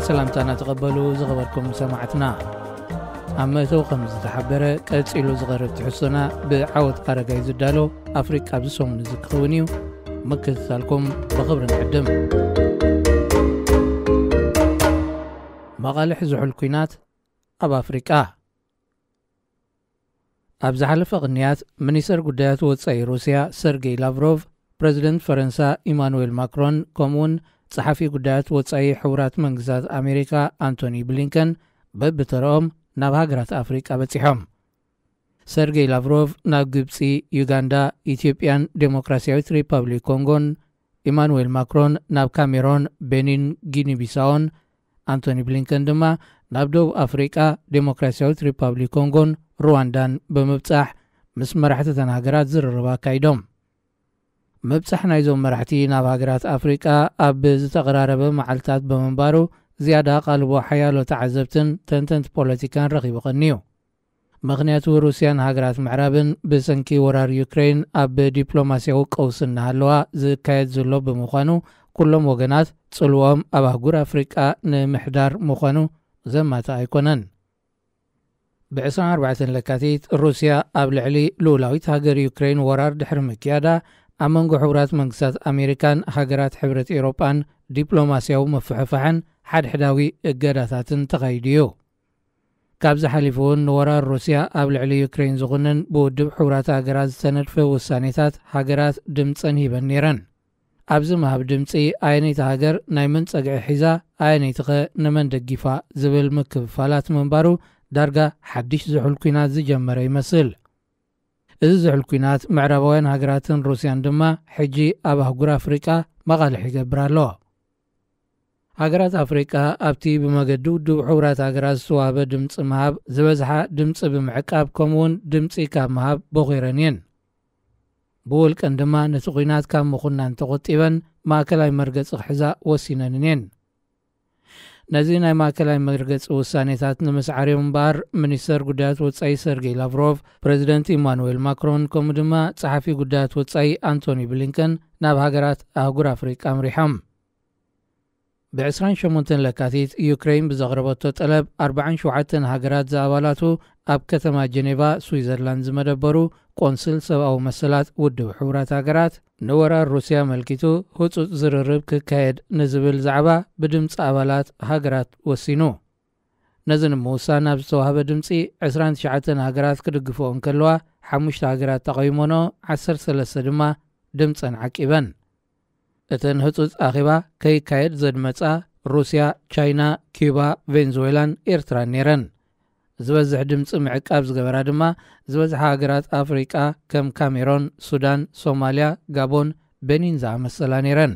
ሰላምታና ተቐበሉ ዝኸበርኩም ሰማዕትና። ኣብ መእተው ከም ዝተሓበረ ቀጺሉ ዝቐርብ ትሕዝቶና ብዓወት ኣረጋይ ዝዳሎ ኣፍሪቃ ኣብዚ ሰሙን እዚ ክኸውን እዩ። ምክትታልኩም ብኽብሪ ንዕድም። መቓልሕ ዝሑል ኲናት ኣብ ኣፍሪቃ። ኣብ ዝሓለፈ ቅንያት፣ ሚኒስተር ጉዳያት ወጻኢ ሩስያ ሰርጌይ ላቭሮቭ፣ ፕረዚደንት ፈረንሳ ኢማኑኤል ማክሮን፣ ከምኡውን ጸሓፊ ጉዳያት ወጻኢ ሕቡራት መንግስታት ኣሜሪካ ኣንቶኒ ብሊንከን በብተረኦም ናብ ሃገራት ኣፍሪቃ በጺሖም። ሰርጌይ ላቭሮቭ ናብ ግብጺ፣ ዩጋንዳ፣ ኢትዮጵያን ዴሞክራሲያዊት ሪፓብሊክ ኮንጎን፣ ኢማኑኤል ማክሮን ናብ ካሜሮን፣ ቤኒን፣ ጊኒ ቢሳውን፣ ኣንቶኒ ብሊንከን ድማ ናብ ደቡብ ኣፍሪቃ፣ ዴሞክራሲያዊት ሪፓብሊክ ኮንጎን ሩዋንዳን ብምብጻሕ ምስ መራሕቲ እተን ሃገራት ዝርርብ ኣካይዶም። ምብጻሕ ናይዞም መራሕቲ ናብ ሃገራት ኣፍሪቃ ኣብ ዝተቐራረበ መዓልታት ብምንባሩ ዝያዳ ኣቓልቦ ሓያሎ ተዓዘብትን ተንተንቲ ፖለቲካን ረኺቡ ቀንዩ። ምኽንያቱ ሩስያን ሃገራት ምዕራብን ብሰንኪ ወራር ዩክሬን ኣብ ዲፕሎማስያዊ ቀውሲ እናሃለዋ ዝካየድ ዘሎ ብምዃኑ ኩሎም ወገናት ጽልዎም ኣብ ኣህጉር ኣፍሪቃ ንምሕዳር ምዃኑ ዘማትእ ኣይኮነን። ብ24 ለካቲት ሩስያ ኣብ ልዕሊ ልኡላዊት ሃገር ዩክሬን ወራር ድሕሪ ምክያዳ ኣብ መንጎ ሕቡራት መንግስታት ኣሜሪካን ሃገራት ሕብረት ኤውሮጳን ዲፕሎማስያዊ ምፍሕፋሕን ሓድሕዳዊ እገዳታትን ተኻይዱ እዩ። ካብዚ ሓሊፉ እውን ንወራር ሩስያ ኣብ ልዕሊ ዩክሬን ዝኹንን ብውድብ ሕቡራት ሃገራት ዝተነድፈ ውሳኔታት ሃገራት ድምፀን ሂበን ነይረን። ኣብዚ ምሃብ ድምፂ ኣየነይቲ ሃገር ናይ መን ጸግዒ ሒዛ ኣየነይትኸ ንመን ደጊፋ ዝብል ምክፍፋላት ምንባሩ ዳርጋ ሓድሽ ዝሑል ኲናት ዝጀመረ ይመስል። እዚ ዝሑል ኲናት ምዕራባውያን ሃገራትን ሩስያን ድማ ሕጂ ኣብ ኣህጉር ኣፍሪቃ መቓልሕ ይገብር ኣሎ። ሃገራት ኣፍሪቃ ኣብቲ ብመገዲ ውድብ ሕቡራት ሃገራት ዝተዋህበ ድምፂ ምሃብ ዝበዝሓ ድምፂ ብምዕቃብ ከምኡውን ድምፂ ካብ ምሃብ ቦኺረን እየን። ብውልቀን ድማ ነቲ ኲናት ካብ ምኹናን ተቖጢበን ማእከላይ መርገጺ ክሕዛ ወሲነን እየን። ነዚ ናይ ማእከላይ መርገጺ ውሳኔታት ንምስዓር እዮም እምበኣር ሚኒስተር ጉዳያት ወጻኢ ሰርጌይ ላቭሮቭ፣ ፕረዚደንት ኢማኑኤል ማክሮን ከምኡ ድማ ጸሓፊ ጉዳያት ወጻኢ ኣንቶኒ ብሊንከን ናብ ሃገራት ኣህጉር ኣፍሪቃ ኣምሪሖም። ብ28 ለካቲት ዩክሬን ብዘቕረበቶ ጠለብ 47 ሃገራት ዝኣባላቱ ኣብ ከተማ ጀኔቫ ስዊዘርላንድ ዝመደበሩ ቆንስል ሰብኣዊ መሰላት ውድብ ሕቡራት ሃገራት ንወራር ሩስያ ኣመልኪቱ ህጹጽ ዝርርብ ክካየድ ንዝብል ዛዕባ ብድምፂ ኣባላት ሃገራት ወሲኑ። ነዚ ንምውሳን ኣብ ዝተዋህበ ድምፂ 29 ሃገራት ክድግፍኦ እንከለዋ ሓሙሽተ ሃገራት ተቓዊሞንኦ 13 ድማ ድምፀን ዓቂበን። እተን ህጹጽ ኣኼባ ከይካየድ ዘድመጻ ሩስያ፣ ቻይና፣ ኪዩባ፣ ቬንዙዌላን ኤርትራን ነይረን። ዝበዝሕ ድምጺ ምዕቃብ ዝገበራ ድማ ዝበዝሓ ሃገራት ኣፍሪቃ ከም ካሜሮን፣ ሱዳን፣ ሶማልያ፣ ጋቦን፣ ቤኒን ዝኣመሰላ ነይረን።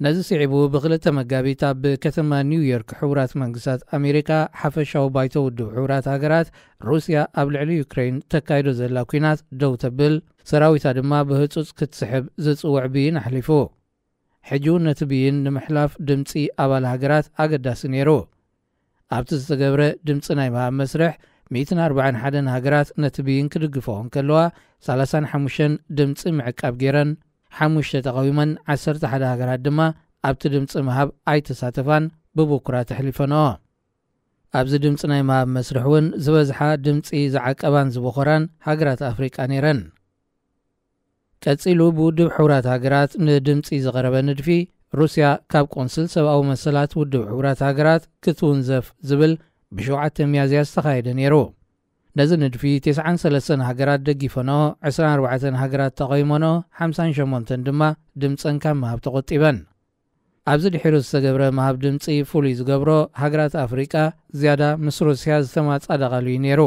ነዚ ስዒቡ ብ2 መጋቢት ኣብ ከተማ ኒውዮርክ ሕቡራት መንግስታት ኣሜሪካ ሓፈሻዊ ባይቶ ውድብ ሕቡራት ሃገራት ሩስያ ኣብ ልዕሊ ዩክሬን ተካይዶ ዘላ ኲናት ደው ተብል፣ ሰራዊታ ድማ ብህጹጽ ክትስሕብ ዝጽውዕ ብይን ኣሕሊፉ። ሕጂ እውን ነቲ ብይን ንምሕላፍ ድምጺ ኣባል ሃገራት ኣገዳሲ ነይሩ። ኣብቲ ዝተገብረ ድምጺ ናይ ምሃብ መስርሕ 141 ሃገራት ነቲ ብይን ክድግፍኦ እንከለዋ 35 ድምጺ ምዕቃብ ገይረን፣ ሓሙሽተ ተቓዊመን፣ 11 ሃገራት ድማ ኣብቲ ድምጺ ምሃብ ኣይተሳተፋን፣ ብብኩራት ኣሕሊፈንኦ። ኣብዚ ድምጺ ናይ ምሃብ መስርሕ እውን ዝበዝሓ ድምጺ ዝዓቀባን ዝበኾራን ሃገራት ኣፍሪቃ ነይረን። ቀጺሉ ብውድብ ሕቡራት ሃገራት ንድምጺ ዝቐረበ ንድፊ ሩስያ ካብ ቆንስል ሰብኣዊ መሰላት ውድብ ሕቡራት ሃገራት ክትውንዘፍ ዝብል ብ7 ሚያዝያ ዝተኻየደ ነይሩ። ነዚ ንድፊ 93 ሃገራት ደጊፈንኦ፣ 24 ሃገራት ተቓዊመንኦ፣ 58 ድማ ድምጸን ካብ ምሃብ ተቖጢበን። ኣብዚ ድሒሩ ዝተገብረ ምሃብ ድምጺ ፍሉይ ዝገብሮ፣ ሃገራት ኣፍሪቃ ዝያዳ ምስ ሩስያ ዝተማጻደቓሉ እዩ ነይሩ።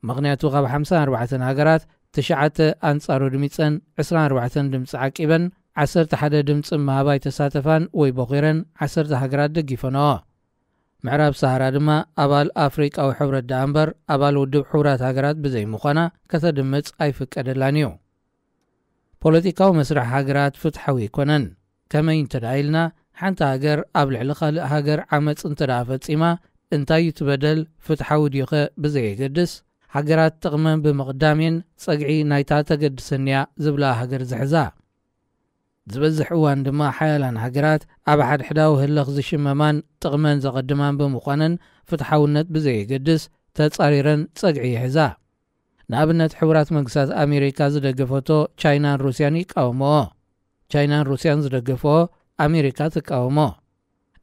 ምኽንያቱ ካብ 54 ሃገራት ትሽዓተ ኣንጻሩ ድሚጸን፣ 24 ድምጺ ዓቂበን፣ 11 ድምጺ ምሃብ ኣይተሳተፋን ወይ ቦኺረን፣ 10 ሃገራት ደጊፈንኦ። ምዕራብ ሰሃራ ድማ ኣባል ኣፍሪቃዊ ሕብረት ደኣ እምበር ኣባል ውድብ ሕቡራት ሃገራት ብዘይምዃና ከተድምጽ ኣይፍቀደላን እዩ። ፖለቲካዊ መስርሕ ሃገራት ፍትሓዊ ኣይኮነን። ከመይ እንተ ደኣ ኢልና፣ ሓንቲ ሃገር ኣብ ልዕሊ ካልእ ሃገር ዓመጽ እንተ ደኣ ፈጺማ፣ እንታይ እዩ እቲ በደል፣ ፍትሓዊ ድዩኸ ብዘየገድስ፣ ሃገራት ጥቕመን ብምቕዳም እየን ጸግዒ ናይታ ተገድሰኒ እያ ዝብላ ሃገር ዝሕዛ። ዝበዝሕ እዋን ድማ ሓያላን ሃገራት ኣብ ሓድሕዳዊ ህልኽ ዝሽመማን ጥቕመን ዘቐድማን ብምዃነን፣ ፍትሓውነት ብዘየገድስ ተጻሪረን ጸግዒ ይሕዛ። ንኣብነት፣ ሕቡራት መንግስታት ኣሜሪካ ዝደገፈቶ ቻይናን ሩስያን ይቃወምኦ። ቻይናን ሩስያን ዝደገፍኦ ኣሜሪካ ትቃወሞ።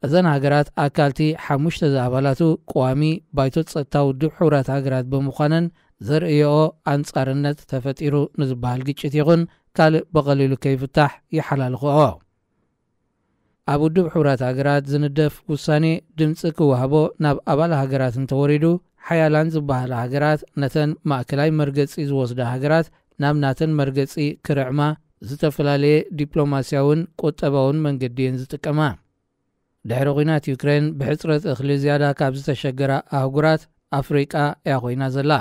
እዘን ሃገራት ኣካልቲ ሓሙሽተ ዝኣባላቱ ቀዋሚ ባይቶ ጸጥታ ውድብ ሕቡራት ሃገራት ብምዃነን፣ ዘርእየኦ ኣንጻርነት ተፈጢሩ ንዝበሃል ግጭት ይኹን ካልእ ብቐሊሉ ከይፍታሕ ይሓላልኽኦ። ኣብ ውድብ ሕቡራት ሃገራት ዝንደፍ ውሳኔ ድምጺ ክወሃቦ ናብ ኣባል ሃገራት እንተወሪዱ፣ ሓያላን ዝበሃላ ሃገራት ነተን ማእከላይ መርገጺ ዝወስዳ ሃገራት ናብ ናተን መርገጺ ክርዕማ ዝተፈላለየ ዲፕሎማስያውን ቁጠባውን መንገዲ እየን ዝጥቀማ። ድሕሪ ኲናት ዩክሬን ብሕጽረት እኽሊ ዝያዳ ካብ ዝተሸገራ ኣህጉራት ኣፍሪቃ እያ ኮይና ዘላ።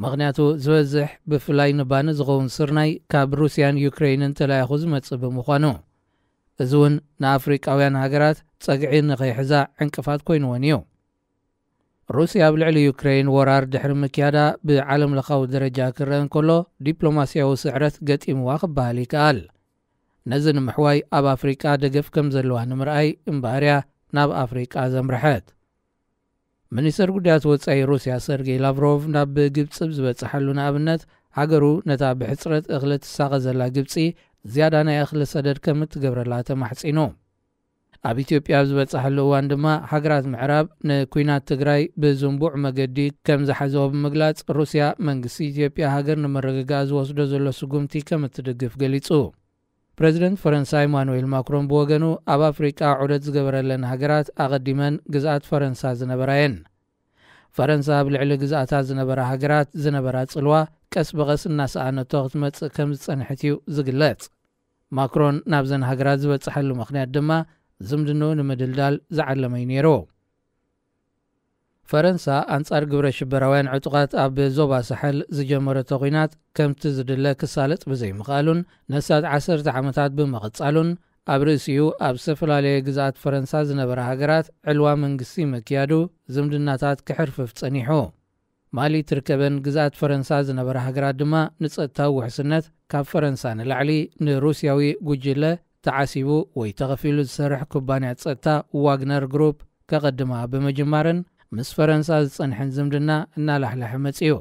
ምኽንያቱ ዝበዝሕ ብፍላይ ንባኒ ዝኸውን ስርናይ ካብ ሩስያን ዩክሬንን ተላኢኹ ዝመጽእ ብምዃኑ፣ እዚ እውን ንኣፍሪቃውያን ሃገራት ጸግዒ ንኸይሕዛ ዕንቅፋት ኮይንወን እዩ። ሩስያ ኣብ ልዕሊ ዩክሬን ወራር ድሕሪ ምክያዳ ብዓለም ለኻዊ ደረጃ ክረአ እንከሎ ዲፕሎማስያዊ ስዕረት ገጢምዋ ክበሃል ይከኣል። ነዚ ንምሕዋይ ኣብ ኣፍሪቃ ደገፍ ከም ዘለዋ ንምርኣይ እምበኣር እያ ናብ ኣፍሪቃ ዘምርሐት። ሚኒስተር ጉዳያት ወጻኢ ሩስያ ሰርጌይ ላቭሮቭ ናብ ግብጺ ብዝበጽሓሉ ንኣብነት፣ ሃገሩ ነታ ብሕጽረት እኽሊ ትሳቐ ዘላ ግብጺ ዝያዳ ናይ እኽሊ ሰደድ ከም እትገብረላ ተማሕጺኑ። ኣብ ኢትዮጵያ ኣብ ዝበጽሓሉ እዋን ድማ፣ ሃገራት ምዕራብ ንኲናት ትግራይ ብዝንቡዕ መገዲ ከም ዝሓዘኦ ብምግላጽ፣ ሩስያ መንግስቲ ኢትዮጵያ ሃገር ንምርግጋእ ዝወስዶ ዘሎ ስጉምቲ ከም እትድግፍ ገሊጹ። ፕረዚደንት ፈረንሳ ኢማኑኤል ማክሮን ብወገኑ፣ ኣብ ኣፍሪቃ ዑደት ዝገበረለን ሃገራት ኣቐዲመን ግዝኣት ፈረንሳ ዝነበራ እየን። ፈረንሳ ኣብ ልዕሊ ግዝኣታ ዝነበራ ሃገራት ዝነበራ ጽልዋ ቀስ ብቐስ እናሰኣነቶ ክትመጽእ ከም ዝጸንሐት እዩ ዝግለጽ። ማክሮን ናብዘን ሃገራት ዝበጽሓሉ ምኽንያት ድማ ዝምድንኡ ንምድልዳል ዝዓለመ እዩ ነይሩ። ፈረንሳ ኣንጻር ግብረ ሽበራውያን ዕጡቓት ኣብ ዞባ ሳሕል ዝጀመረቶ ኲናት ከምቲ ዝድለ ክሳለጥ ብዘይምኽኣሉን ነሳት ዓሰርተ ዓመታት ብምቕጻሉን፣ ኣብ ርእሲኡ ኣብ ዝተፈላለየ ግዝኣት ፈረንሳ ዝነበራ ሃገራት ዕልዋ መንግስቲ ምክያዱ ዝምድናታት ክሕርፍፍ ጸኒሑ። ማሊ ትርከበን ግዝኣት ፈረንሳ ዝነበራ ሃገራት ድማ ንጸጥታዊ ውሕስነት ካብ ፈረንሳ ንላዕሊ ንሩስያዊ ጉጅለ ተዓሲቡ ወይ ተኸፊሉ ዝሰርሕ ኩባንያ ጸጥታ ዋግነር ግሩፕ ከቐድማ ብምጅማረን፣ ምስ ፈረንሳ ዝጸንሐን ዝምድና እናላሕለሐ መጺኡ።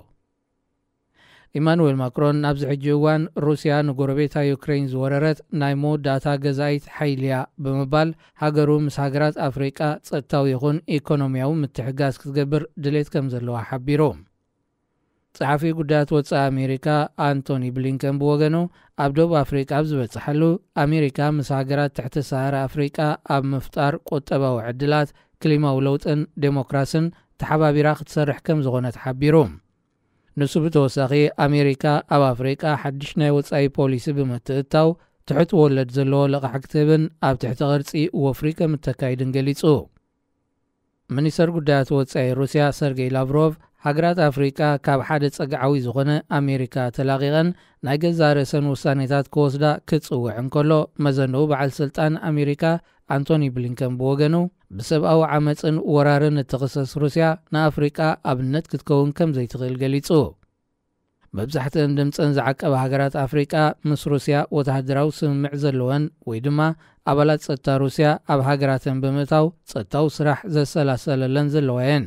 ኢማኑዌል ማክሮን፣ ኣብዚ ሕጂ እዋን ሩስያ ንጎረቤታ ዩክሬን ዝወረረት ናይ መወዳእታ ገዛኢት ሓይሊ እያ ብምባል፣ ሃገሩ ምስ ሃገራት ኣፍሪቃ ጸጥታዊ ይኹን ኢኮኖሚያዊ ምትሕጋዝ ክትገብር ድሌት ከም ዘለዋ ሓቢሩ። ጸሓፊ ጉዳያት ወጻኢ ኣሜሪካ ኣንቶኒ ብሊንከን ብወገኑ፣ ኣብ ደቡብ ኣፍሪቃ ኣብ ዝበጽሓሉ፣ ኣሜሪካ ምስ ሃገራት ትሕቲ ሰሃራ ኣፍሪቃ ኣብ ምፍጣር ቁጠባዊ ዕድላት፣ ክሊማዊ ለውጥን ዴሞክራስን ተሓባቢራ ክትሰርሕ ከም ዝኾነት ሓቢሩ። ንሱ ብተወሳኺ፣ ኣሜሪካ ኣብ ኣፍሪቃ ሓድሽ ናይ ወጻኢ ፖሊሲ ብምትእታው፣ ትሑት ወለድ ዘለዎ ልቓሕ ክትህብን ኣብ ትሕቲ ቅርጺ ወፍሪ ከም እተካይድን ገሊጹ። ሚኒስተር ጉዳያት ወጻኢ ሩስያ ሰርጌይ ላቭሮቭ፣ ሃገራት ኣፍሪቃ ካብ ሓደ ጸግዓዊ ዝኾነ ኣሜሪካ ተላቒቐን ናይ ገዛእ ርእሰን ውሳኔታት ክወስዳ ክጽውዕ እንከሎ፣ መዘንኡ በዓል ስልጣን ኣሜሪካ ኣንቶኒ ብሊንከን ብወገኑ፣ ብሰብኣዊ ዓመጽን ወራርን እትኽሰስ ሩስያ ንኣፍሪቃ ኣብነት ክትከውን ከም ዘይትኽእል ገሊጹ። መብዛሕትአን ድምጸን ዝዓቀባ ሃገራት ኣፍሪቃ ምስ ሩስያ ወተሃደራዊ ስምምዕ ዘለወን ወይ ድማ ኣባላት ጸጥታ ሩስያ ኣብ ሃገራተን ብምእታው ጸጥታዊ ስራሕ ዘሰላሰለለን ዘለዋ እየን።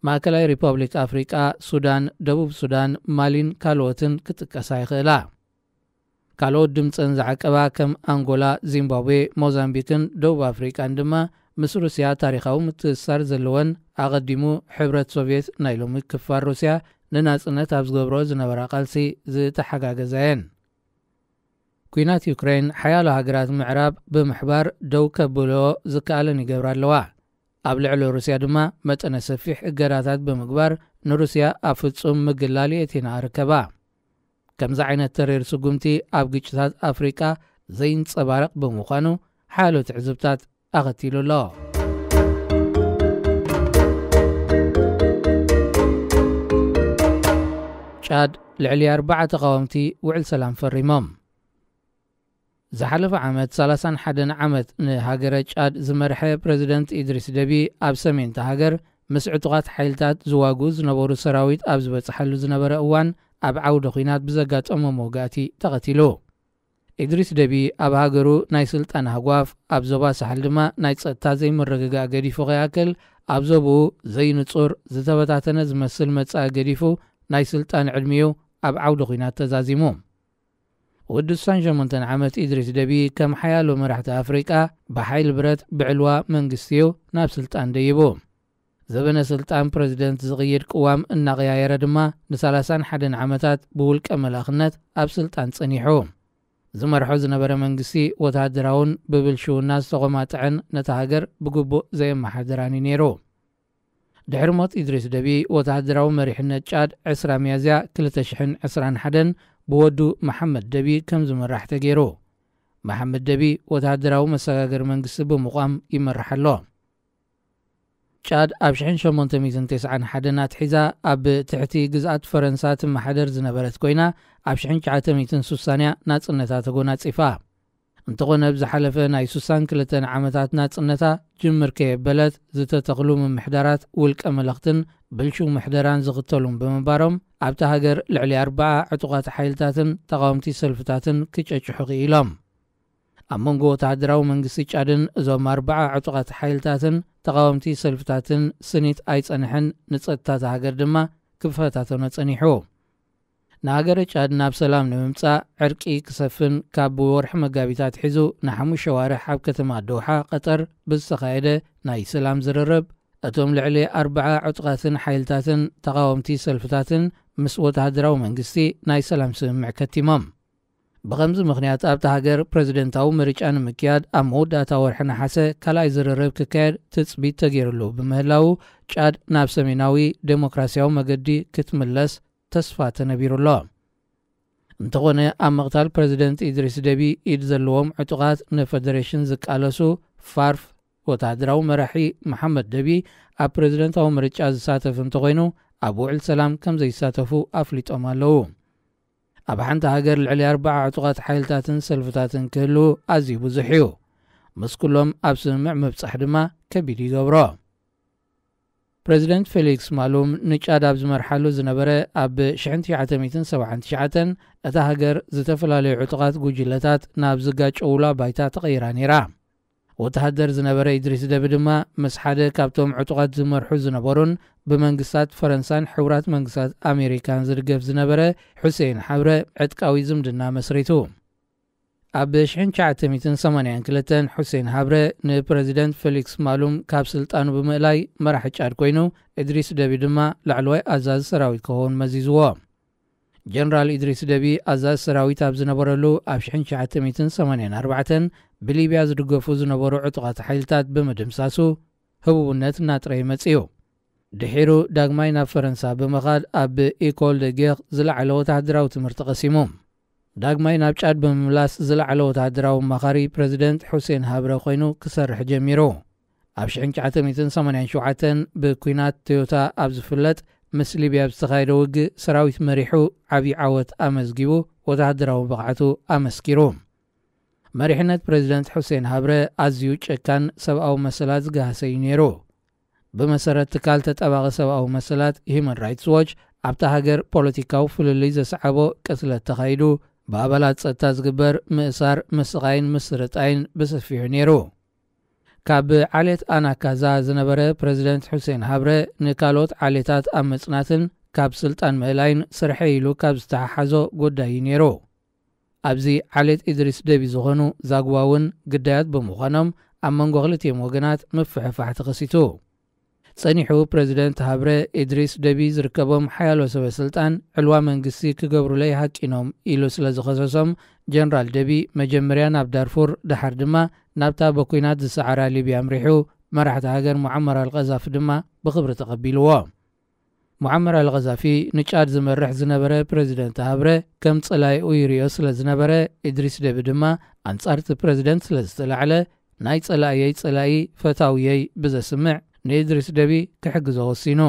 ማእከላይ ሪፐብሊክ ኣፍሪቃ፣ ሱዳን፣ ደቡብ ሱዳን፣ ማሊን ካልኦትን ክጥቀሳ ይኽእላ። ካልኦት ድምጸን ዝዓቀባ ከም ኣንጎላ፣ ዚምባብዌ፣ ሞዛምቢክን ደቡብ ኣፍሪቃን ድማ ምስ ሩስያ ታሪኻዊ ምትእስሳር ዘለወን፣ ኣቐዲሙ ሕብረት ሶቭየት ናይ ሎሚ ክፋል ሩስያ ንናጽነት ኣብ ዝገብርኦ ዝነበራ ቃልሲ ዝተሓጋገዛ እየን። ኲናት ዩክሬን ሓያሎ ሃገራት ምዕራብ ብምሕባር ደው ከብልኦ ዝከኣለን ይገብራ ኣለዋ። ኣብ ልዕሊ ሩስያ ድማ መጠነ ሰፊሕ እገዳታት ብምግባር ንሩስያ ኣብ ፍጹም ምግላል የእቲና ርከባ። ከምዚ ዓይነት ተሪር ስጉምቲ ኣብ ግጭታት ኣፍሪቃ ዘይንጸባረቕ ብምዃኑ ሓያሎ ትዕዝብታት ኣኸቲሉ ኣሎ። ጫድ ልዕሊ ኣርባዓ ተቓወምቲ ውዕል ሰላም ፈሪሞም። ዝሓለፈ ዓመት ሰላሳን ሓደን ዓመት ንሃገረ ጫድ ዝመርሐ ፕረዚደንት ኢድሪስ ደቢ ኣብ ሰሜን እታ ሃገር ምስ ዕጡቓት ሓይልታት ዝዋግኡ ዝነበሩ ሰራዊት ኣብ ዝበጽሓሉ ዝነበረ እዋን ኣብ ዓውደ ኲናት ብዘጋጠሞ መውጋእቲ ተቐቲሉ። ኢድሪስ ደቢ ኣብ ሃገሩ ናይ ስልጣን ሃጓፍ፣ ኣብ ዞባ ሳሕል ድማ ናይ ጸጥታ ዘይምርግጋእ ገዲፉ ከይኣክል፣ ኣብ ዞባኡ ዘይንጹር፣ ዝተበታተነ ዝመስል መጻኢ ገዲፉ፣ ናይ ስልጣን ዕድሚኡ ኣብ ዓውዲ ኲናት ተዛዚሙ። ወዲ ስሳን ሸሞንተን ዓመት ኢድሪስ ደቢ ከም ሓያሎ መራሕቲ ኣፍሪቃ ብሓይሊ ብረት ብዕልዋ መንግስቲ እዩ ናብ ስልጣን ደይቡ። ዘበነ ስልጣን ፕረዚደንት ዝቕይድ ቅዋም እናቐያየረ ድማ ንሰላሳን ሓደን ዓመታት ብውልቀ መላኽነት ኣብ ስልጣን ጸኒሑ። ዝመርሖ ዝነበረ መንግስቲ ወተሃደራውን ብብልሽውና ዝተቖማጥዐን ነታ ሃገር ብግቡእ ዘየመሓድራን እዩ ነይሩ። ድሕሪ ሞት ኢድሪስ ደቢ፣ ወተሃደራዊ መሪሕነት ጫድ ዕስራ ሚያዝያ ክልተ ሽሕን ዕስራን ሓደን ብወዱ መሓመድ ደቢ ከም ዝምራሕ ተገይሩ። መሓመድ ደቢ ወተሃደራዊ መሰጋገሪ መንግስቲ ብምቋም ይመርሕ ኣሎ። ጫድ ኣብ ሽሕን ሸሞንተ ሚእትን ተስዓን ሓደን ኣትሒዛ ኣብ ትሕቲ ግዝኣት ፈረንሳ ትመሓደር ዝነበረት ኮይና፣ ኣብ ሽሕን ትሽዓተ ሚእትን ስሳን እያ ናጽነታ ተጎናጺፋ። እንተኾነ፣ ኣብ ዝሓለፈ ናይ ስሳን ክልተን ዓመታት ናጽነታ ጅምር ከየበለት ዝተተኽሉ ምምሕዳራት ውልቀ መለኽትን ብልሹው ምሕደራን ዝኽተሉን ብምንባሮም፣ ኣብታ ሃገር ልዕሊ ኣርብዓ ዕጡቓት ሓይልታትን ተቓወምቲ ሰልፍታትን ክጨጭሑ ክኢሎም። ኣብ መንጎ ወተሃደራዊ መንግስቲ ጫድን እዞም ኣርብዓ ዕጡቓት ሓይልታትን ተቓወምቲ ሰልፍታትን ስኒት ኣይጸንሐን፣ ንጸጥታ እታ ሃገር ድማ ክፈታተኖ ጸኒሑ። ንሃገረ ጫድ ናብ ሰላም ንምምጻእ፣ ዕርቂ ክሰፍን ካብ ወርሒ መጋቢት ኣትሒዙ ንሓሙሽተ ኣዋርሕ ኣብ ከተማ ዶሓ ቀጠር ብዝተኻየደ ናይ ሰላም ዝርርብ፣ እቶም ልዕሊ ኣርብዓ ዕጡቓትን ሓይልታትን ተቓወምቲ ሰልፍታትን ምስ ወተሃደራዊ መንግስቲ ናይ ሰላም ስምምዕ ከቲሞም። ብኸምዚ ምኽንያት ኣብታ ሃገር ፕረዚደንታዊ ምርጫ ንምክያድ ኣብ መወዳእታ ወርሒ ነሓሰ ካልኣይ ዝርርብ ክካየድ ትጽቢት ተገይሩሉ ብምህላዉ፣ ጫድ ናብ ሰሜናዊ ዴሞክራሲያዊ መገዲ ክትምለስ ተስፋ ተነቢሩ ኣሎ። እንተኾነ፣ ኣብ ምቕታል ፕረዚደንት ኢድሪስ ደቢ ኢድ ዘለዎም ዕጡቓት ንፈደሬሽን ዝቃለሱ ፋርፍ፣ ወተሃደራዊ መራሒ መሓመድ ደቢ ኣብ ፕረዚደንታዊ ምርጫ ዝሳተፍ እንተኾይኑ፣ ኣብ ውዕል ሰላም ከም ዘይሳተፉ ኣፍሊጦም ኣለዉ። ኣብ ሓንቲ ሃገር ልዕሊ ኣርብዓ ዕጡቓት ሓይልታትን ሰልፍታትን ክህልዉ ኣዝዩ ብዙሕ እዩ። ምስ ኩሎም ኣብ ስምምዕ ምብጻሕ ድማ ከቢድ ይገብሮ። ፕረዚደንት ፌሊክስ ማሉም ንጫድ ኣብ ዝመርሓሉ ዝነበረ ኣብ ሽሕን ትሽዓተ ሚእትን ሰብዓን ትሽዓተን፣ እታ ሃገር ዝተፈላለዩ ዕጡቓት ጉጅለታት ናብ ዝጋጨውላ ባይታ ተቐይራ ነይራ። ወተሃደር ዝነበረ ኢድሪስ ደቢ ድማ ምስ ሓደ ካብቶም ዕጡቓት ዝመርሑ ዝነበሩን ብመንግስታት ፈረንሳን ሕቡራት መንግስታት ኣሜሪካን ዝድገፍ ዝነበረ ሑሴን ሓብረ ዕጥቃዊ ዝምድና መስሪቱ። ኣብ ሽሕን ትሽዓተ ሚእትን ሰማንያን ክልተን ሑሴን ሃብረ ንፕረዚደንት ፌሊክስ ማሉም ካብ ስልጣኑ ብምእላይ መራሒ ጫድ ኮይኑ፣ እድሪስ ደቢ ድማ ላዕለዋይ ኣዛዚ ሰራዊት ክኸውን መዚዝዎ። ጀነራል እድሪስ ደቢ ኣዛዚ ሰራዊት ኣብ ዝነበረሉ፣ ኣብ ሽሕን ትሽዓተ ሚእትን ሰማንያን ኣርባዕተን ብሊብያ ዝድገፉ ዝነበሩ ዕጡቓት ሓይልታት ብምድምሳሱ ህቡብነት እናጥረየ መጺኡ። ድሒሩ ዳግማይ ናብ ፈረንሳ ብምኻድ ኣብ ኢኮል ደ ጌር ዝለዓለ ወተሃደራዊ ትምህርቲ ቀሲሙ። ዳግማይ ናብ ጫድ ብምምላስ ዝለዓለ ወተሃደራዊ ኣማኻሪ ፕረዚደንት ሑሴን ሃብረ ኮይኑ ክሰርሕ ጀሚሩ። ኣብ ሽሕን ትሽዓተ ሚእትን ሰማንያን ሸውዓተን ብኲናት ቶዮታ ኣብ ዝፍለጥ ምስ ሊብያ ኣብ ዝተኻየደ ውግእ ሰራዊት መሪሑ ዓብዪ ዓወት ኣመዝጊቡ ወተሃደራዊ ብቕዓቱ ኣመስኪሩ። መሪሕነት ፕረዚደንት ሑሴን ሃብረ ኣዝዩ ጨካን ሰብኣዊ መሰላት ዝገሃሰ እዩ ነይሩ። ብመሰረት ትካል ተጣባቒ ሰብኣዊ መሰላት ሂዩማን ራይትስ ዎች፣ ኣብታ ሃገር ፖለቲካዊ ፍልልይ ዘስዓቦ ቅትለት ተኻይዱ፣ ብኣባላት ጸጥታ ዝግበር ምእሳር፣ ምስቓይን ምስርጣይን ብሰፊሑ ነይሩ። ካብ ዓሌት ኣናካዛ ዝነበረ ፕረዚደንት ሑሴን ሃብረ ንካልኦት ዓሌታት ኣብ ምጽናትን ካብ ስልጣን ምእላይን ስርሐይ ኢሉ ካብ ዝተሓሓዞ ጉዳይ እዩ ነይሩ። ኣብዚ ዓሌት ኢድሪስ ደቢ ዝኾኑ ዛግዋ እውን ግዳያት ብምዃኖም ኣብ መንጎ ክልቲኦም ወገናት ምፍሕፋሕ ተኸሲቱ። ጸኒሑ ፕረዚደንት ሃብረ፣ ኢድሪስ ደቢ ዝርከቦም ሓያሎ ሰበ ስልጣን ዕልዋ መንግስቲ ክገብሩለይ ሃቂኖም ኢሉ ስለ ዝኸሰሶም፣ ጀነራል ደቢ መጀመርያ ናብ ዳርፉር፣ ደሓር ድማ ናብታ በኲናት ዝሰዓራ ሊብያ ኣምሪሑ መራሕቲ ሃገር ሙዓመር ኣልቀዛፊ ድማ ብኽብሪ ተቐቢልዎ። ሙዓመር ኣልቐዛፊ ንጫድ ዝመርሕ ዝነበረ ፕረዚደንት ሃብረ ከም ጸላኢኡ ይርእዮ ስለ ዝነበረ፣ ኢድሪስ ደቢ ድማ ኣንጻርቲ ፕረዚደንት ስለ ዝተላዕለ፣ ናይ ጸላእየይ ጸላኢ ፈታውየይ ብዘስምዕ ንኢድሪስ ደቢ ክሕግዞ ወሲኑ።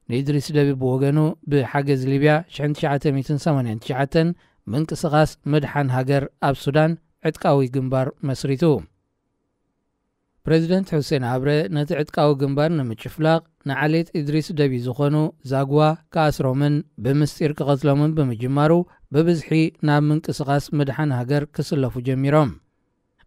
ንኢድሪስ ደቢ ብወገኑ ብሓገዝ ሊብያ ሽሕን ትሽዓተ ሚእትን ሰማንያን ትሽዓተን ምንቅስቓስ ምድሓን ሃገር ኣብ ሱዳን ዕጥቃዊ ግንባር መስሪቱ። ፕሬዚደንት ሑሴን ሃብረ ነቲ ዕጥቃዊ ግንባር ንምጭፍላቕ ንዓሌት ኢድሪስ ደቢ ዝኾኑ ዛግዋ ክኣስሮምን ብምስጢር ክቐትሎምን ብምጅማሩ፣ ብብዝሒ ናብ ምንቅስቓስ ምድሓን ሃገር ክስለፉ ጀሚሮም።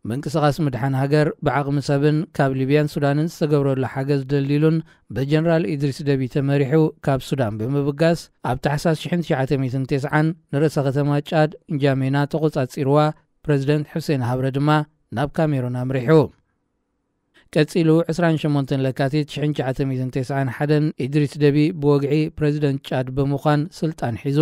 ምንቅስቓስ ምድሓን ሃገር ብዓቕሚ ሰብን ካብ ሊብያን ሱዳንን ዝተገብረሉ ሓገዝ ደልዲሉን ብጀነራል ኢድሪስ ደቢ ተመሪሑ ካብ ሱዳን ብምብጋስ፣ ኣብ ታሕሳስ ሽሕን ትሽዓተ ሚእትን ተስዓን ንርእሰ ከተማ ጫድ ጃሜና ተቖጻጺርዋ። ፕሬዚደንት ሑሴን ሃብረ ድማ ናብ ካሜሩን ኣምሪሑ። ቀጺሉ ዕስራን ሸሞንተን ለካቲት ሽሕን ትሽዓተ ሚእትን ተስዓን ሓደን ኢድሪስ ደቢ ብወግዒ ፕሬዚደንት ጫድ ብምዃን ስልጣን ሒዙ።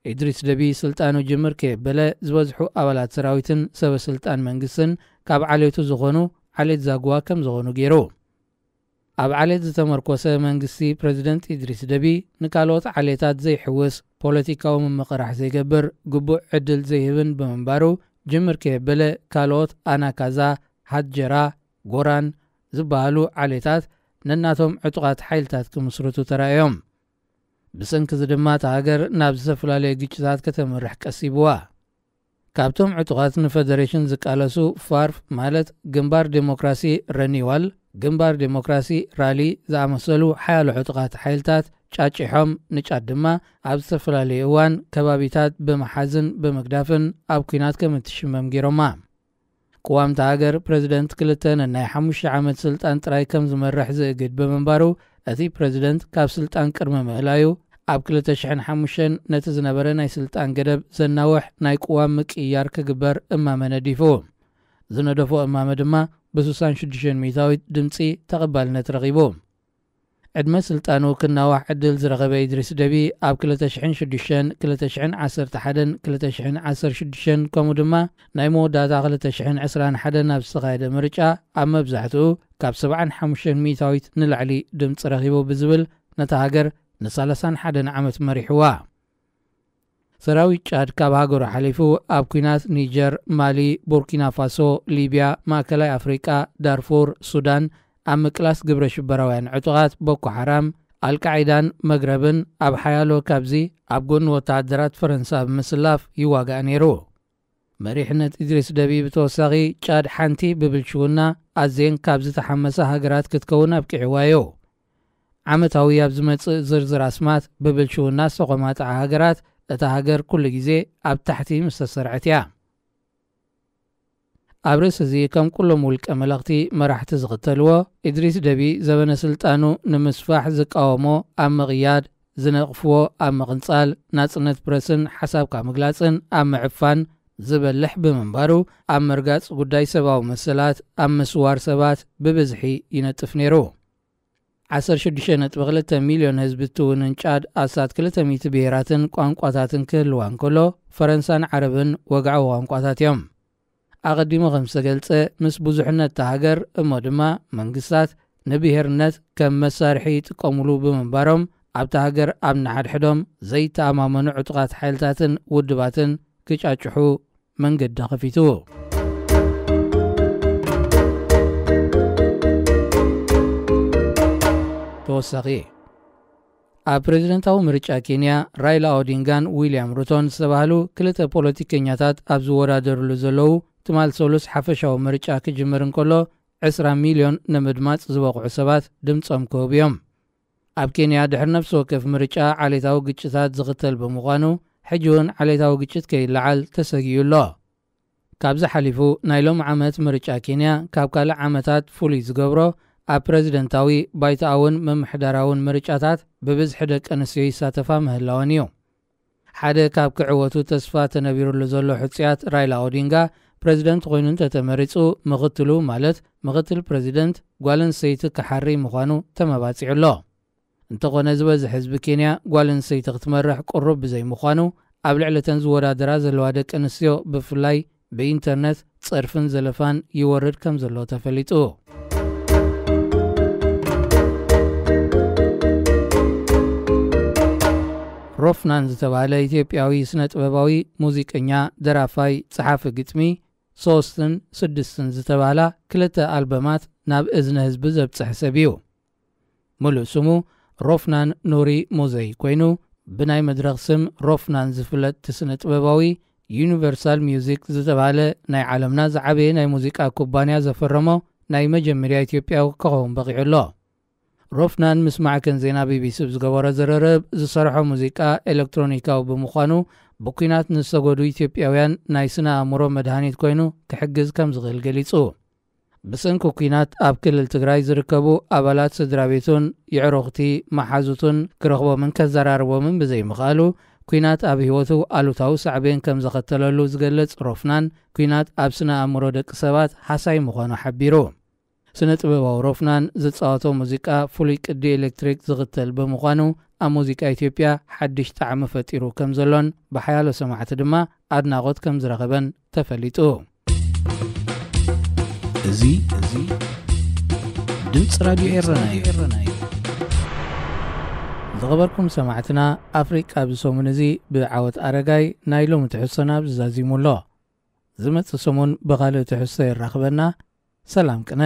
ኢድሪስ ደቢ ስልጣኑ ጅምር ከየበለ ዝበዝሑ ኣባላት ሰራዊትን ሰበ ስልጣን መንግስትን ካብ ዓሌቱ ዝኾኑ ዓሌት ዛግዋ ከም ዝኾኑ ገይሩ። ኣብ ዓሌት ዝተመርኮሰ መንግስቲ ፕሬዚደንት ኢድሪስ ደቢ ንካልኦት ዓሌታት ዘይሕውስ፣ ፖለቲካዊ ምምቕራሕ ዘይገብር፣ ግቡእ ዕድል ዘይህብን ብምንባሩ፣ ጅምር ከየበለ ካልኦት ኣናካዛ፣ ሃድጀራ፣ ጎራን ዝበሃሉ ዓሌታት ነናቶም ዕጡቓት ሓይልታት ክምስርቱ ተራእዮም። ብሰንኪ እዚ ድማ እታ ሃገር ናብ ዝተፈላለየ ግጭታት ከተምርሕ ቀሲብዋ። ካብቶም ዕጡቓት ንፈደሬሽን ዝቃለሱ ፋርፍ ማለት ግንባር ዴሞክራሲ ረኒዋል፣ ግንባር ዴሞክራሲ ራሊ ዝኣመሰሉ ሓያሎ ዕጡቓት ሓይልታት ጫጭሖም፣ ንጫድ ድማ ኣብ ዝተፈላለዩ እዋን ከባቢታት ብምሓዝን ብምግዳፍን ኣብ ኲናት ከም እትሽመም ገይሮማ። ቅዋምቲ ሃገር ፕሬዚደንት ክልተ ነናይ ሓሙሽተ ዓመት ስልጣን ጥራይ ከም ዝመርሕ ዝእግድ ብምንባሩ፣ እቲ ፕሬዚደንት ካብ ስልጣን ቅድሚ ምእላዩ ኣብ ክልተ ሽሕን ሓሙሽተን ነቲ ዝነበረ ናይ ስልጣን ገደብ ዘናውሕ ናይ ቅዋም ምቅይያር ክግበር እማመ ነዲፉ። ዝነደፎ እማመ ድማ ብ ስሳን ሽዱሽተን ሚእታዊት ድምጺ ተቐባልነት ረኺቡ። ዕድመ ስልጣኑ ክናዋሕ ዕድል ዝረኸበ ኢድሪስ ደቢ ኣብ ክልተ ሽሕን ሽዱሽተን፣ ክልተ ሽሕን ዓሰርተ ሓደን ክልተ ሽሕን ዓሰርተ ሽዱሽተን ከምኡ ድማ ናይ መወዳእታ ክልተ ሽሕን ዕስራን ሓደን ኣብ ዝተኻየደ ምርጫ ኣብ መብዛሕትኡ ካብ ሰብዓን ሓሙሽተን ሚእታዊት ንላዕሊ ድምፂ ረኺቡ ብዝብል ነታ ሃገር ንሳላሳን ሓደን ዓመት መሪሕዋ። ሰራዊት ጫድ ካብ ሃገሩ ሓሊፉ ኣብ ኲናት ኒጀር፣ ማሊ፣ ቡርኪና ፋሶ፣ ሊብያ፣ ማእከላይ ኣፍሪቃ፣ ዳርፉር፣ ሱዳን፣ ኣብ ምቅላስ ግብረ ሽበራውያን ዕጡቓት ቦኮ ሓራም፣ ኣልቃዒዳን መግረብን ኣብ ሓያሎ ካብዚ ኣብ ጎኒ ወተሃደራት ፈረንሳ ብምስላፍ ይዋጋእ ነይሩ። መሪሕነት ኢድሪስ ደቢ ብተወሳኺ ጫድ ሓንቲ ብብልሽውና ኣዝየን ካብ ዝተሓመሳ ሃገራት ክትከውን ኣብቂዕዋ እዩ። ዓመታዊ ኣብ ዝመጽእ ዝርዝር ኣስማት ብብልሽውና ዝተቖማጥዓ ሃገራት፣ እታ ሃገር ኩሉ ግዜ ኣብ ታሕቲ ምስ ተሰርዐት እያ። ኣብ ርእሲ እዚ ከም ኩሎም ውልቀ መለኽቲ መራሕቲ ዝኽተልዎ፣ ኢድሪስ ደቢ ዘበነ ስልጣኑ ንምስፋሕ ዝቃወሞ ኣብ ምቕያድ፣ ዝነቕፍዎ ኣብ ምቕንጻል፣ ናጽነት ፕረስን ሓሳብካ ምግላጽን ኣብ ምዕፋን ዝበልሕ ብምንባሩ፣ ኣብ ምርጋጽ ጉዳይ ሰብኣዊ መሰላት፣ ኣብ ምስዋር ሰባት ብብዝሒ ይነጥፍ ነይሩ። ዓሰርተ ሽዱሽተ ነጥቢ ክልተ ሚልዮን ህዝቢ እትውንን ጫድ ኣስታት ክልተ ሚእቲ ብሄራትን ቋንቋታትን ክህልዋ እንከሎ፣ ፈረንሳን ዓረብን ወግዓዊ ቋንቋታት እዮም። ኣቐዲሙ ከም ዝተገልጸ፣ ምስ ብዙሕነት እታ ሃገር እሞ ድማ መንግስታት ንብሄርነት ከም መሳርሒ ይጥቀሙሉ ብምንባሮም፣ ኣብታ ሃገር ኣብ ንሓድሕዶም ዘይተኣማመኑ ዕጡቓት ሓይልታትን ውድባትን ክጫጭሑ መንገዲ ከፊቱ። ተወሳኺ፣ ኣብ ፕሬዝደንታዊ ምርጫ ኬንያ ራይላ ኦዲንጋን ዊልያም ሩቶን ዝተባህሉ ክልተ ፖለቲከኛታት ኣብ ዝወዳደርሉ ዘለዉ ትማል ሰሉስ ሓፈሻዊ ምርጫ ክጅምር እንከሎ ዕስራ ሚልዮን ንምድማፅ ዝበቕዑ ሰባት ድምፆም ክህቡ እዮም። ኣብ ኬንያ ድሕሪ ነፍሲ ወከፍ ምርጫ ዓሌታዊ ግጭታት ዝኽተል ብምዃኑ ሕጂ እውን ዓሌታዊ ግጭት ከይለዓል ተሰጊኡ ኣሎ። ካብዚ ሓሊፉ ናይ ሎም ዓመት ምርጫ ኬንያ ካብ ካልእ ዓመታት ፍሉይ ዝገብሮ ኣብ ፕረዚደንታዊ ባይቶኣውን ምምሕዳራውን ምርጫታት ብብዝሒ ደቂ ኣንስትዮ ይሳተፋ ምህላወን እዩ። ሓደ ካብ ክዕወቱ ተስፋ ተነቢሩሉ ዘሎ ሕጹያት ራይላ ኦዲንጋ ፕረዚደንት ኮይኑ እንተተመሪጹ ምኽትሉ ማለት ምኽትል ፕረዚደንት ጓል ኣንስተይቲ ክሓሪ ምዃኑ ተመባጺዑ ኣሎ። እንተኾነ ዝበዝሕ ህዝቢ ኬንያ ጓል ኣንስተይቲ ክትመርሕ ቅሩብ ብዘይምዃኑ ኣብ ልዕሊ እተን ዝወዳደራ ዘለዋ ደቂ ኣንስትዮ ብፍላይ ብኢንተርነት ጸርፍን ዘለፋን ይወርድ ከም ዘሎ ተፈሊጡ። ሮፍናን ዝተባህለ ኢትዮጵያዊ ስነ ጥበባዊ ሙዚቀኛ፣ ደራፋይ፣ ጸሓፊ ግጥሚ፣ ሶስትን ስድስትን ዝተባህላ ክልተ ኣልበማት ናብ እዝኒ ህዝቢ ዘብጽሐ ሰብ እዩ። ምሉእ ስሙ ሮፍናን ኑሪ ሙዘይ ኮይኑ፣ ብናይ መድረኽ ስም ሮፍናን ዝፍለጥ እቲ ስነ ጥበባዊ፣ ዩኒቨርሳል ሚውዚክ ዝተባህለ ናይ ዓለምና ዝዓበየ ናይ ሙዚቃ ኩባንያ ዘፈረሞ ናይ መጀመርያ ኢትዮጵያዊ ክኸውን በቒዑ ኣሎ። ሮፍናን ምስ ማዕከን ዜና ቢቢሲ ብዝገበሮ ዝርርብ ዝሰርሖ ሙዚቃ ኤሌክትሮኒካዊ ብምዃኑ ብኲናት ንዝሰጎዱ ኢትዮጵያውያን ናይ ስነ ኣእምሮ መድሃኒት ኮይኑ ክሕግዝ ከም ዝኽእል ገሊጹ። ብሰንኪ ኲናት ኣብ ክልል ትግራይ ዝርከቡ ኣባላት ስድራ ቤቱን የዕሩኽቲ መሓዙቱን ክረኽቦምን ከዘራርቦምን ብዘይምኽኣሉ ኲናት ኣብ ህይወቱ ኣሉታዊ ሳዕቤን ከም ዘኸተለሉ ዝገለጽ ሮፍናን ኲናት ኣብ ስነ ኣእምሮ ደቂ ሰባት ሃሳይ ምዃኑ ሓቢሩ። ስነ ጥበባዊ ሮፍናን ዝጻወቶ ሙዚቃ ፍሉይ ቅዲ ኤሌክትሪክ ዝኽተል ብምዃኑ ኣብ ሙዚቃ ኢትዮጵያ ሓድሽ ጣዕሚ ፈጢሩ ከም ዘሎን ብሓያሎ ሰማዕቲ ድማ ኣድናቖት ከም ዝረኸበን ተፈሊጡ። እዚ እዚ ድምፂ ራድዮ ኤረና እዩ። ዝኸበርኩም ሰማዕትና፣ ኣፍሪቃ ኣብዚ ሰሙን እዚ ብዓወት ኣረጋይ ናይ ሎሚ ትሕዝቶና ኣብዚ ዛዚሙ ኣሎ። ዝመጽእ ሰሙን ብኻልእ ትሕዝቶ የራኽበና። ሰላም ቅነ።